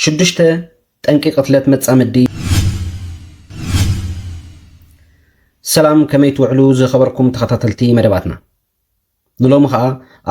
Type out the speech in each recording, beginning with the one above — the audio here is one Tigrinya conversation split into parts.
ሽዱሽተ፣ ጠንቂ ቅትለት መጻምዲ። ሰላም፣ ከመይ ትውዕሉ ዝኸበርኩም ተኸታተልቲ መደባትና? ንሎሚ ኸኣ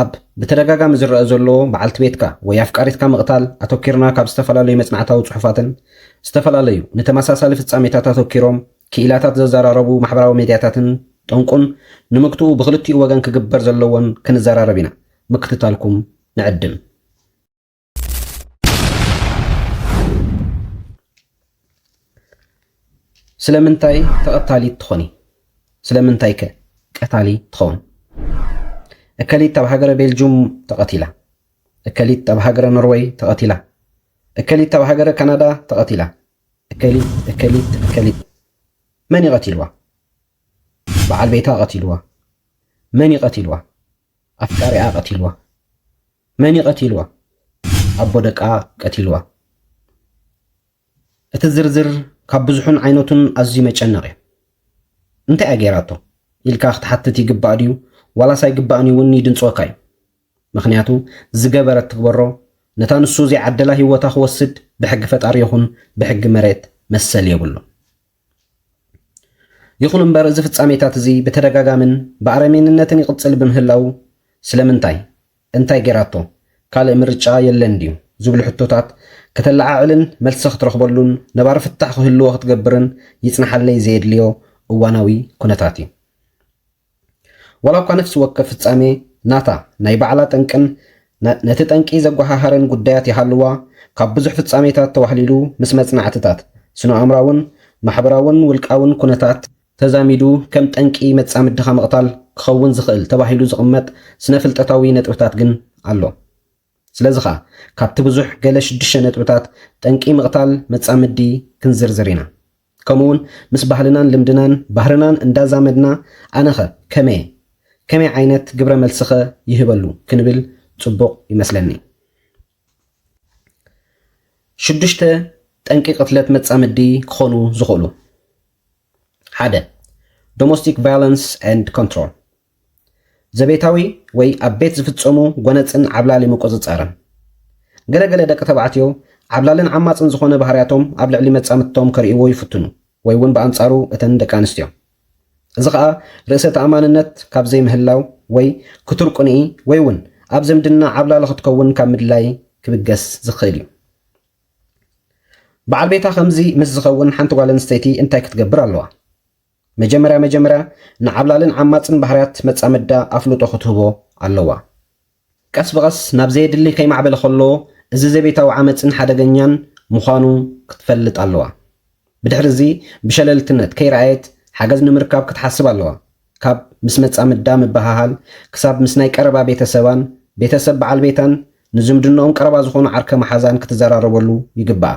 ኣብ ብተደጋጋሚ ዝረአ ዘሎ በዓልቲ ቤትካ ወይ ኣፍቃሪትካ ምቕታል ኣተኪርና ካብ ዝተፈላለዩ መጽናዕታዊ ጽሑፋትን ዝተፈላለዩ ንተመሳሳሊ ፍጻሜታት ኣተኪሮም ክኢላታት ዘዘራረቡ ማሕበራዊ ሜድያታትን ጠንቁን ንምግትኡ ብኽልቲኡ ወገን ክግበር ዘለዎን ክንዘራረብ ኢና። ምክትታልኩም ንዕድም። ስለምንታይ ተቐታሊት ትኾኒ? ስለምንታይ ከ ቀታሊ ትኸውን? እከሊት ኣብ ሃገረ ቤልጁም ተቐቲላ። እከሊት ኣብ ሃገረ ኖርወይ ተቐቲላ። እከሊት ኣብ ሃገረ ካናዳ ተቐቲላ። እከሊት፣ እከሊት፣ እከሊት። መን እዩ ቀቲልዋ? በዓል ቤታ ቀቲልዋ። መን እዩ ቀቲልዋ? ኣፍቃሪኣ ቀቲልዋ። መን እዩ ቀቲልዋ? ኣቦ ደቃ ቀቲልዋ። እቲ ዝርዝር ካብ ብዙሑን ዓይነቱን ኣዝዩ መጨነቕ እዩ። እንታይ እያ ገይራቶ? ኢልካ ክትሓትት ይግባእ ድዩ? ዋላስ ኣይግባእን እዩ እውን ይድንጽወካ እዩ። ምኽንያቱ ዝገበረት ትግበሮ፣ ነታ ንሱ ዘይዓደላ ህይወታ ክወስድ ብሕጊ ፈጣሪ ይኹን ብሕጊ መሬት መሰል የብሉን። ይኹን እምበር፣ እዚ ፍጻሜታት እዚ ብተደጋጋምን ብኣረሜንነትን ይቕጽል ብምህላዉ፣ ስለምንታይ? እንታይ ገይራቶ? ካልእ ምርጫ የለን ድዩ? ዝብሉ ሕቶታት ከተለዓዕልን መልሲ ክትረኽበሉን ነባሪ ፍታሕ ክህልዎ ክትገብርን ይጽንሓለይ ዘየድልዮ እዋናዊ ኩነታት እዩ። ዋላ እኳ ነፍሲ ወከፍ ፍጻሜ ናታ ናይ ባዕላ ጠንቅን ነ-፣ ነቲ ጠንቂ ዘጓሃሃረን ጉዳያት ይሃልዋ፣ ካብ ብዙሕ ፍጻሜታት ተዋህሊሉ ምስ መጽናዕትታት ስነ-ኣእምራውን ማሕበራውን ውልቃውን ኩነታት ተዛሚዱ ከም ጠንቂ መጻምድኻ ምቕታል ክኸውን ዝኽእል ተባሂሉ ዝቕመጥ ስነ-ፍልጠታዊ ነጥብታት ግን ኣሎ። ስለዚ ኸኣ፣ ካብቲ ብዙሕ ገለ ሽዱሽተ ነጥብታት ጠንቂ ምቕታል መጻምዲ ክንዝርዝር ኢና። ከምኡውን ምስ ባህልናን ልምድናን ባህርናን እንዳዛመድና፣ ኣነኸ ከመይ፣ ከመይ ዓይነት ግብረ መልስኸ ይህበሉ ክንብል ጽቡቕ ይመስለኒ። ሽዱሽተ፣ ጠንቂ ቅትለት መጻምዲ ክኾኑ ዝኽእሉ። ሓደ፣ ዶሞስቲክ ቫዮለንስ ኤንድ ኮንትሮል። ዘቤታዊ ወይ ኣብ ቤት ዝፍጸሙ ጎነጽን ዓብላሊ ምቁጽጻርን። ገለ ገለ ደቂ ተባዕትዮ ዓብላልን ዓማጽን ዝኾነ ባህርያቶም ኣብ ልዕሊ መጻምድቶም ከርእይዎ ይፍትኑ፣ ወይ እውን ብኣንጻሩ እተን ደቂ ኣንስትዮ። እዚ ኸኣ ርእሰ ተኣማንነት ካብ ዘይምህላው ወይ ክቱር ቅንኢ ወይ እውን ኣብ ዝምድና ዓብላሊ ክትከውን ካብ ምድላይ ክብገስ ዝኽእል እዩ። በዓል ቤታ ከምዚ ምስ ዝኸውን ሓንቲ ጓል ኣንስተይቲ እንታይ ክትገብር ኣለዋ? መጀመርያ መጀመርያ ንዓብላልን ዓማጽን ባህርያት መጻምዳ ኣፍልጦ ክትህቦ ኣለዋ። ቀስ ብቐስ ናብ ዘየድሊ ከይማዕበለ ከሎ፣ እዚ ዘቤታዊ ዓመጽን ሓደገኛን ምዃኑ ክትፈልጥ ኣለዋ። ብድሕሪ እዚ ብሸለልትነት ከይረኣየት ሓገዝ ንምርካብ ክትሓስብ ኣለዋ። ካብ ምስ መጻምዳ ምበሃሃል ክሳብ ምስ ናይ ቀረባ ቤተሰባን ቤተሰብ በዓል ቤታን ንዝምድንኦም ቀረባ ዝኾኑ ዓርከ መሓዛን ክትዘራረበሉ ይግባኣ።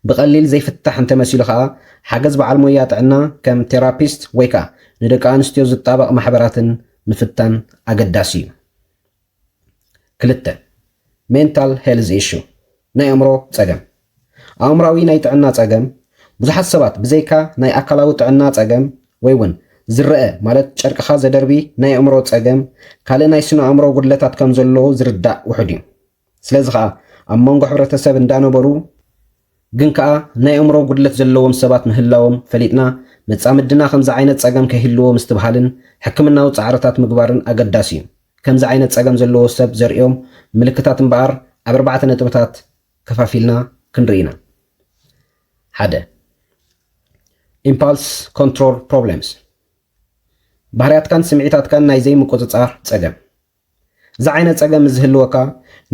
ብቐሊል ዘይፍታሕ እንተመሲሉ ኸኣ፣ ሓገዝ በዓል ሞያ ጥዕና ከም ቴራፒስት ወይ ከኣ ንደቂ ኣንስትዮ ዝጣበቕ ማሕበራትን ምፍታን ኣገዳሲ እዩ። ክልተ፣ ሜንታል ሄልዝ ኢሹ፣ ናይ ኣእምሮ ጸገም። ኣእምራዊ ናይ ጥዕና ጸገም፣ ብዙሓት ሰባት ብዘይካ ናይ ኣካላዊ ጥዕና ጸገም ወይ እውን ዝረአ ማለት ጨርቅኻ ዘደርቢ ናይ ኣእምሮ ጸገም፣ ካልእ ናይ ስነ ኣእምሮ ጉድለታት ከም ዘሎ ዝርዳእ ውሑድ እዩ። ስለዚ ኸኣ ኣብ መንጎ ሕብረተሰብ እንዳነበሩ ግን ከኣ ናይ ኣእምሮ ጉድለት ዘለዎም ሰባት ምህላዎም ፈሊጥና፣ መጻምድና ከምዚ ዓይነት ጸገም ከይህልዎ ምስትብሃልን ሕክምናዊ ጻዕርታት ምግባርን ኣገዳሲ እዩ። ከምዚ ዓይነት ጸገም ዘለዎ ሰብ ዘርእዮም ምልክታት እምበኣር ኣብ ኣርባዕተ ነጥብታት ከፋፊልና ክንርኢ ኢና። ሓደ፣ ኢምፓልስ ኮንትሮል ፕሮብለምስ፣ ባህርያትካን ስምዒታትካን ናይ ዘይምቁጽጻር ጸገም። እዚ ዓይነት ጸገም ምስ ዝህልወካ፣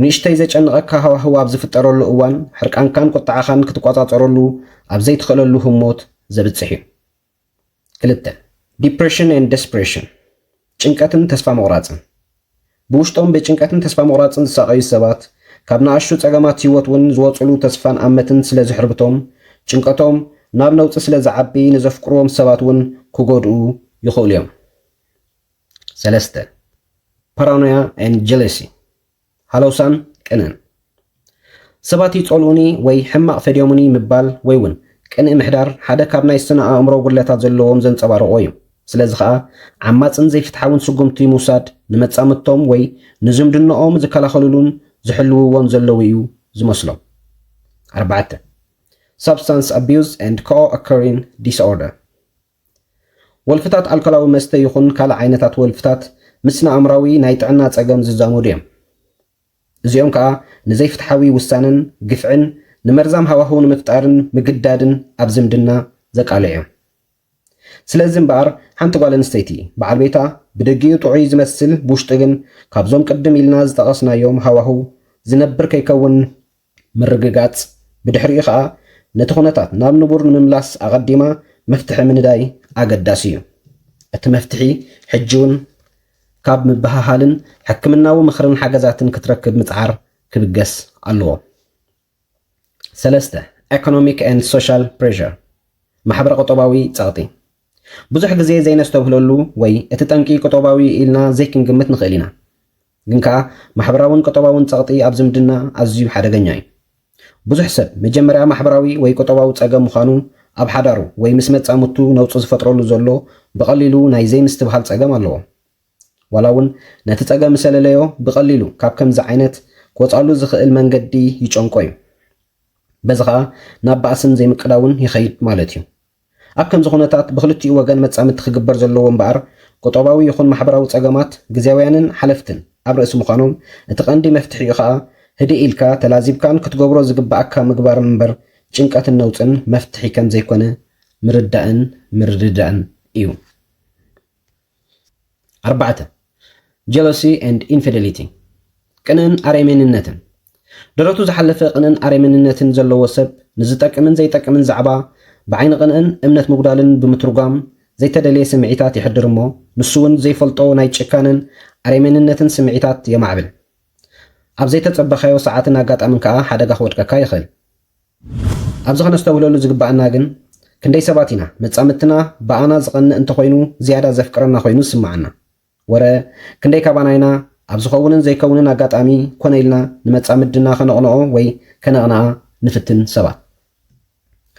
ንእሽተይ ዘጨንቐካ ሃዋህው ኣብ ዝፍጠረሉ እዋን፣ ሕርቃንካን ቁጥዓኻን ክትቆጻጸረሉ ኣብ ዘይትኽእለሉ ህሞት ዘብጽሕ እዩ። ክልተ፣ ዲፕሬሽን ኤንድ ደስፕሬሽን፣ ጭንቀትን ተስፋ ምቑራጽን። ብውሽጦም ብጭንቀትን ተስፋ ምቑራጽን ዝሳቐዩ ሰባት፣ ካብ ንኣሽቱ ጸገማት ህይወት እውን ዝወጽሉ ተስፋን ኣመትን ስለ ዝሕርብቶም፣ ጭንቀቶም ናብ ነውጺ ስለ ዝዓቢ፣ ንዘፍቅርዎም ሰባት እውን ክጎድኡ ይኽእሉ እዮም። ሰለስተ፣ ፓራኖያ ኤንድ ጀለሲ፣ ሃለውሳን ቅንእን። ሰባት ይጸልኡኒ ወይ ሕማቕ ፈድዮምኒ ምባል ወይ እውን ቅንኢ ምሕዳር ሓደ ካብ ናይ ስነ ኣእምሮ ጉድለታት ዘለዎም ዘንጸባርቖ እዩ። ስለዚ ኸኣ ዓማጽን ዘይፍትሓውን ስጉምቲ ምውሳድ ንመጻምድቶም ወይ ንዝምድንኦም ዝከላኸልሉን ዝሕልውዎን ዘለዉ እዩ ዝመስሎም። ኣርባዕተ፣ substance abuse and co-occurring disorder። ወልፍታት ኣልኮላዊ መስተ ይኹን ካልእ ዓይነታት ወልፍታት ምስ ስነ-ኣእምራዊ ናይ ጥዕና ጸገም ዝዛመዱ እዮም። እዚኦም ከኣ ንዘይፍትሓዊ ውሳነን ግፍዕን ንመርዛም ሃዋህው ንምፍጣርን ምግዳድን ኣብ ዝምድና ዘቃልዑ እዮም። ስለዚ እምበኣር ሓንቲ ጓል ኣንስተይቲ በዓል ቤታ ብደጊኡ ጥዑይ ዝመስል ብውሽጡ ግን ካብዞም ቅድም ኢልና ዝጠቐስናዮም ሃዋህው ዝነብር ከይከውን ምርግጋጽ፣ ብድሕሪኡ ከኣ ነቲ ኩነታት ናብ ንቡር ንምምላስ ኣቐዲማ መፍትሒ ምንዳይ ኣገዳሲ እዩ። እቲ መፍትሒ ሕጂ እውን ካብ ምብህሃልን ሕክምናዊ ምኽርን ሓገዛትን ክትረክብ ምጽዓር ክብገስ ኣለዎ። ሰለስተ፣ economic and social pressure፣ ማሕበረ ቁጠባዊ ጸቕጢ። ብዙሕ ግዜ ዘይነስተብህለሉ ወይ እቲ ጠንቂ ቁጠባዊ ኢልና ዘይክንግምት ንኽእል ኢና። ግን ከኣ ማሕበራውን ቁጠባውን ጸቕጢ ኣብ ዝምድና ኣዝዩ ሓደገኛ እዩ። ብዙሕ ሰብ መጀመርያ ማሕበራዊ ወይ ቁጠባዊ ጸገም ምዃኑ ኣብ ሓዳሩ ወይ ምስ መጻምቱ ነውጹ ዝፈጥረሉ ዘሎ ብቐሊሉ ናይ ዘይምስትብሃል ጸገም ኣለዎ። ዋላ እውን ነቲ ጸገም ምሰለለዮ ብቐሊሉ ካብ ከምዚ ዓይነት ክወጻሉ ዝኽእል መንገዲ ይጨንቆ እዩ። በዚ ኸኣ ናብ ባእስን ዘይምቅዳውን ይኸይድ ማለት እዩ። ኣብ ከምዚ ኩነታት ብኽልቲኡ ወገን መጻምድቲ ክግበር ዘለዎ እምበኣር ቁጠባዊ ይኹን ማሕበራዊ ጸገማት ግዜያውያንን ሓለፍትን ኣብ ርእሲ ምዃኖም እቲ ቀንዲ መፍትሒኡ ኸኣ ህድእ ኢልካ ተላዚብካን ክትገብሮ ዝግብኣካ ምግባርን እምበር ጭንቀትን ነውጽን መፍትሒ ከም ዘይኮነ ምርዳእን ምርድዳእን እዩ። ኣርባዕተ፣ jealousy and infidelity፣ ቅንእን ኣረሜንነትን። ደረቱ ዝሓለፈ ቅንእን ኣረሜንነትን ዘለዎ ሰብ ንዝጠቅምን ዘይጠቅምን ዛዕባ ብዓይኒ ቅንእን እምነት ምጉዳልን ብምትርጓም ዘይተደለየ ስምዒታት የሕድር እሞ ንሱ እውን ዘይፈልጦ ናይ ጭካነን ኣረሜንነትን ስምዒታት የማዕብል። ኣብ ዘይተጸበኻዮ ሰዓትን ኣጋጣምን ከኣ ሓደጋ ክወድቀካ ይኽእል። ኣብዚ ከነስተውህለሉ ዝግባኣና ግን ክንደይ ሰባት ኢና መጻምድትና ብኣና ዝቐንእ እንተኾይኑ ዝያዳ ዘፍቅረና ኮይኑ ዝስምዓና። ወረ ክንደይ ካባና ኢና ኣብ ዝኸውንን ዘይከውንን ኣጋጣሚ ኮነ ኢልና ንመጻምድና ከነቕንኦ ወይ ከነቕንኣ ንፍትን ሰባት።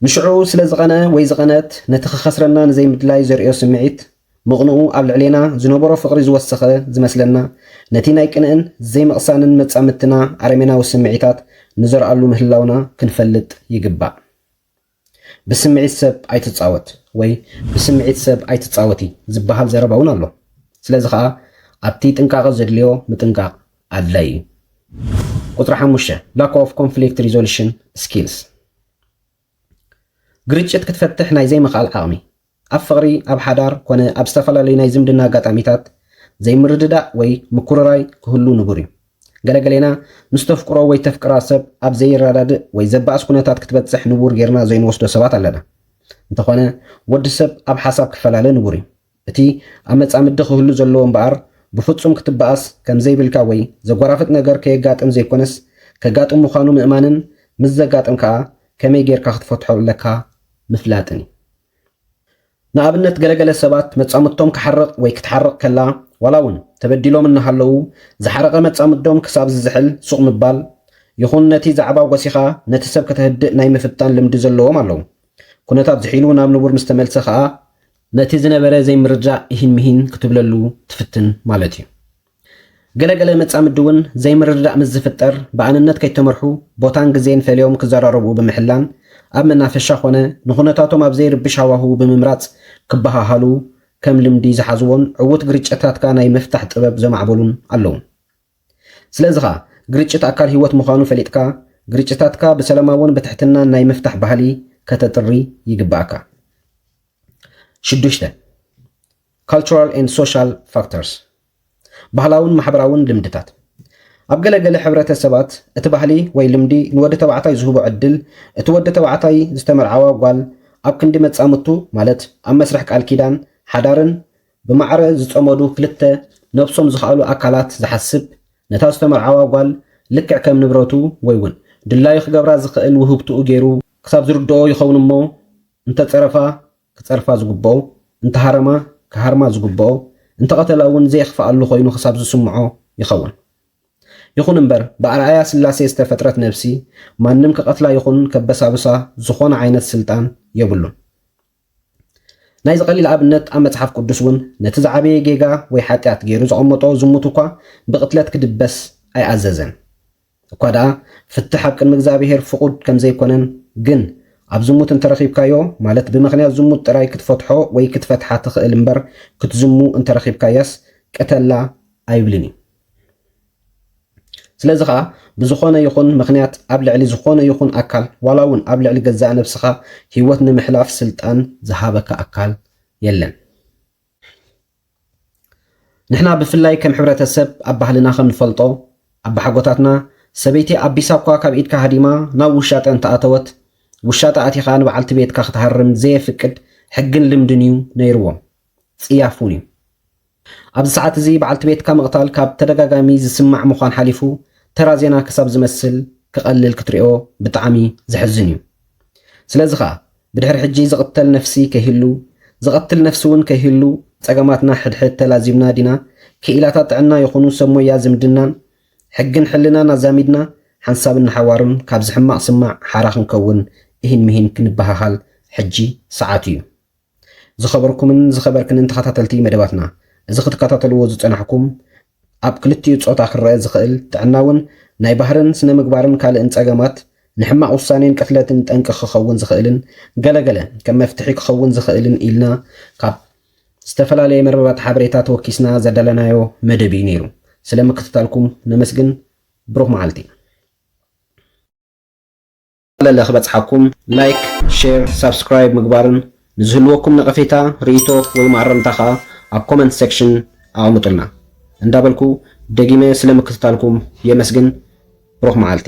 ንሽዑ ስለ ዝቐንአ ወይ ዝቐንአት ነቲ ክኸስረና ንዘይምድላይ ዘርእዮ ስምዒት ምቕንኡ ኣብ ልዕሌና ዝነበሮ ፍቕሪ ዝወሰኸ ዝመስለና ነቲ ናይ ቅንእን ዘይምቕሳንን መጻምድትና ኣረሜናዊ ስምዒታት ንዘርኣሉ ምህላውና ክንፈልጥ ይግባእ። ብስምዒት ሰብ ኣይትጻወት ወይ ብስምዒት ሰብ ኣይትጻወቲ ዝበሃል ዘረባ እውን ኣሎ። ስለዚ ኸኣ ኣብቲ ጥንቃቐ ዘድልዮ ምጥንቃቕ ኣድላይ እዩ። ቁጽሪ ሓሙሽተ፣ lack of conflict resolution skills፣ ግርጭት ክትፈትሕ ናይ ዘይምኽኣል ዓቕሚ። ኣብ ፍቕሪ፣ ኣብ ሓዳር ኮነ ኣብ ዝተፈላለዩ ናይ ዝምድና ኣጋጣሚታት ዘይምርድዳእ ወይ ምኩርራይ ክህሉ ንቡር እዩ። ገለገሌና ምስ ተፍቅሮ ወይ ተፍቅራ ሰብ ኣብ ዘይረዳድእ ወይ ዘባእስ ኩነታት ክትበጽሕ ንቡር ጌርና ዘይንወስዶ ሰባት ኣለና። እንተኾነ ወዲ ሰብ ኣብ ሓሳብ ክፈላለ ንቡር እዩ። እቲ ኣብ መጻምዲ ክህሉ ዘለዎ እምበኣር ብፍጹም ክትበኣስ ከም ዘይብልካ ወይ ዘጓራፍጥ ነገር ከየጋጥም ዘይኮነስ ከጋጥም ምዃኑ ምእማንን ምስ ዘጋጥም ከኣ ከመይ ጌርካ ክትፈትሖ ኣለካ ምፍላጥን እዩ። ንኣብነት ገለገለ ሰባት መጻምድቶም ክሓርቕ ወይ ክትሓርቕ ከላ ዋላ እውን ተበዲሎም እናሃለዉ ዝሓረቐ መጻምዶም ክሳብ ዝዝሕል ሱቕ ምባል ይኹን ነቲ ዛዕባ ጎሲኻ ነቲ ሰብ ከተህድእ ናይ ምፍታን ልምዲ ዘለዎም ኣለዉ። ኩነታት ዝሒሉ ናብ ንቡር ምስ ተመልሰ ኸኣ ነቲ ዝነበረ ዘይምርድዳእ ኢሂን ምሂን ክትብለሉ ትፍትን ማለት እዩ። ገለገለ መጻምዲ እውን ዘይምርድዳእ ምስ ዝፍጠር ብኣንነት ከይተመርሑ ቦታን ግዜን ፈልዮም ክዘራረቡ ብምሕላን ኣብ መናፈሻ ኾነ ንኹነታቶም ኣብ ዘይርብሽ ሃዋህው ብምምራጽ ክበሃሃሉ ከም ልምዲ ዝሓዝዎን ዕዉት ግርጭታትካ ናይ ምፍታሕ ጥበብ ዘማዕበሉን ኣለዉ። ስለዚ ኸኣ ግርጭት ኣካል ህይወት ምዃኑ ፈሊጥካ ግርጭታትካ ብሰላማውን ብትሕትናን ናይ ምፍታሕ ባህሊ ከተጥሪ ይግብኣካ። ሽዱሽተ፣ cultural and social factors፣ ባህላውን ማሕበራውን ልምድታት። ኣብ ገለ ገለ ሕብረተሰባት እቲ ባህሊ ወይ ልምዲ ንወዲ ተባዕታይ ዝህቦ ዕድል እቲ ወዲ ተባዕታይ ዝተመርዓዋ ጓል ኣብ ክንዲ መጻምቱ ማለት ኣብ መስርሕ ቃል ኪዳን ሓዳርን ብማዕረ ዝጸመዱ ክልተ ነብሶም ዝኸኣሉ ኣካላት ዝሓስብ ነታ ዝተመርዓዋ ጓል ልክዕ ከም ንብረቱ ወይ እውን ድላዩ ክገብራ ዝኽእል ውህብትኡ ገይሩ ክሳብ ዝርድኦ ይኸውን እሞ እንተጸረፋ ክጸርፋ ዝግብኦ፣ እንተሃረማ ክሃርማ ዝግብኦ፣ እንተቐተላ እውን ዘየኽፍኣሉ ኮይኑ ክሳብ ዝስምዖ ይኸውን። ይኹን እምበር ብኣርኣያ ስላሴ ዝተፈጥረት ነብሲ ማንም ክቐትላ ይኹን ከበሳብሳ ዝኾነ ዓይነት ስልጣን የብሉን። ናይዚ ቀሊል ኣብነት ኣብ መጽሓፍ ቅዱስ እውን ነቲ ዝዓበየ ጌጋ ወይ ሓጢኣት ገይሩ ዘቐመጦ ዝሙት እኳ ብቕትለት ክድበስ ኣይኣዘዘን። እኳ ደኣ ፍትሕ ኣብ ቅድሚ እግዚኣብሔር ፍቑድ ከም ዘይኮነን፣ ግን ኣብ ዝሙት እንተረኺብካዮ፣ ማለት ብምኽንያት ዝሙት ጥራይ ክትፈትሖ ወይ ክትፈትሓ ትኽእል እምበር፣ ክትዝሙ እንተረኺብካያስ ቅተላ ኣይብልን እዩ። ስለዚ ኸኣ ብዝኾነ ይኹን ምኽንያት ኣብ ልዕሊ ዝኾነ ይኹን ኣካል፣ ዋላ እውን ኣብ ልዕሊ ገዛእ ነብስኻ ህይወት ንምሕላፍ ስልጣን ዝሃበካ ኣካል የለን። ንሕና ብፍላይ ከም ሕብረተሰብ ኣብ ባህልና ከም ንፈልጦ፣ ኣባሓጎታትና ሰበይቲ ኣቢሳ እኳ ካብ ኢድካ ሃዲማ ናብ ውሻጠ እንተኣተወት፣ ውሻጠ ኣቲኻ ንበዓልቲ ቤትካ ክትሃርም ዘየፍቅድ ሕግን ልምድን እዩ ነይርዎም። ጽያፍ እውን እዩ። ኣብዚ ሰዓት እዚ በዓልቲ ቤትካ ምቕታል ካብ ተደጋጋሚ ዝስማዕ ምዃን ሓሊፉ ተራ ዜና ክሳብ ዝመስል ክቐልል ክትሪኦ ብጣዕሚ ዘሕዝን እዩ። ስለዚ ኸኣ ብድሕሪ ሕጂ ዝቕተል ነፍሲ ከይህሉ፣ ዝቐትል ነፍሲ እውን ከይህሉ ጸገማትና ሕድሕድ ተላዚብና ዲና ክኢላታት ጥዕና ይኹኑ ሰብ ሞያ ዝምድናን ሕግን ሕልናን ኣዛሚድና ሓንሳብን ንሓዋሩን ካብዚ ሕማቕ ስማዕ ሓራ ክንከውን እሂን ምሂን ክንበሃሃል ሕጂ ሰዓቱ እዩ። ዝኸበርኩምን ዝኸበርክንን ተኸታተልቲ መደባትና፣ እዚ ክትከታተልዎ ዝጸናሕኩም ኣብ ክልቲኡ ጾታ ክረአ ዝኽእል ጥዕና እውን ናይ ባህርን ስነ ምግባርን ካልእን ጸገማት ንሕማቕ ውሳኔን ቅትለትን ጠንቂ ክኸውን ዝኽእልን ገለገለ ከም መፍትሒ ክኸውን ዝኽእልን ኢልና ካብ ዝተፈላለየ መርበባት ሓበሬታ ተወኪስና ዘዳለናዮ መደብ እዩ ነይሩ። ስለ ምክትታልኩም ነመስግን። ብሩኽ መዓልቲ። ለለ ክበጽሓኩም ላይክ፣ ሼር፣ ሳብስክራይብ ምግባርን ንዝህልወኩም ነቐፌታ፣ ርእይቶ ወይ ማረምታ ኸኣ ኣብ ኮመንት ሴክሽን ኣቐምጡልና እንዳበልኩ ደጊመ ስለ ምክትታልኩም የመስግን። ብሩኽ መዓልቲ።